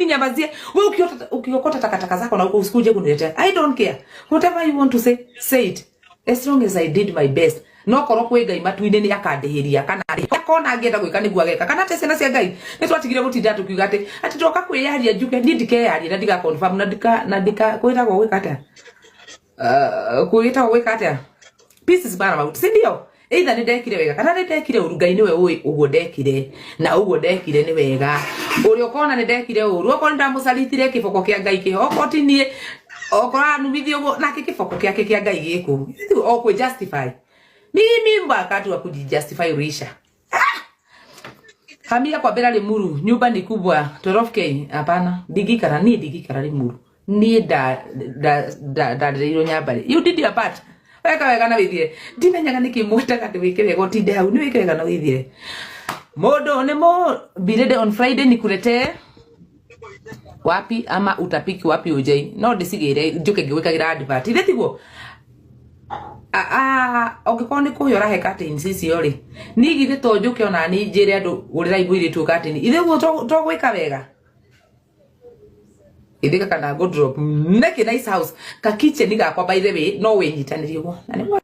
Uninyamazie. Wewe ukiokota takataka zako na uko, usikuje kuniletea. I don't care. Whatever you want to say, say it. As long as I did my best. No korwo kwĩ Ngai matu-inĩ, nĩ akandĩhĩria kana akona angĩenda gwĩka nĩguo ageka, kana atĩ ciana cia Ngai nĩ twatigire gũtinda tũkiuga atĩ ndoka kwĩyaria njuge niĩ ndikeyaria na ndiga confirm na ndika kwĩtagwo gwĩka atĩa, kwĩtagwo gwĩka atĩa, peace is paramount, si ndio? Either nĩ ndekire wega kana nĩ ndekire ũru, Ngai nĩwe ũĩ ũguo ndekire na ũguo ndekire nĩ wega. Ũrĩa ũkona nĩ ndekire ũru, okorwo nĩ ndamũcaritire, kĩboko kĩa Ngai kĩho. Okorwo ti niĩ, okorwo anumithie ũguo nake, kĩboko kĩake kĩa Ngai gĩkũ o kwĩ justify. Mimi wakati wa kujijustify uliisha. Hamia kwa Bera Limuru, nyumba ni kubwa, 12K. Hapana, ndigikara niĩ, ndigikara Limuru. Niĩ nda ndarereirwo Nyambari. You did your part. Weka wega na wĩthiĩre. Ndimenyaga nĩkĩ mwendaga atĩ wĩke wega ũtinde hau. Nĩ wĩke wega na wĩthiĩre. Mũndũ nĩ mũ be ready on Friday nikuletee wapi ama utapiki wapi ujai no ndĩcigĩre njũke ngĩgwĩkagĩra advert. Ithe tiguo? Ũngĩkorwo nĩ kũhe ũrahe curtains icio rĩ, niĩ githĩ to njũke ona niĩ njĩre andũ gũrĩrai mũirĩtu curtain? Ithe ũguo to gwĩka wega ithika kana go drop neke nice house ka kitchen gakwa. By the way, no wĩnyitanĩrie ũguo na nĩ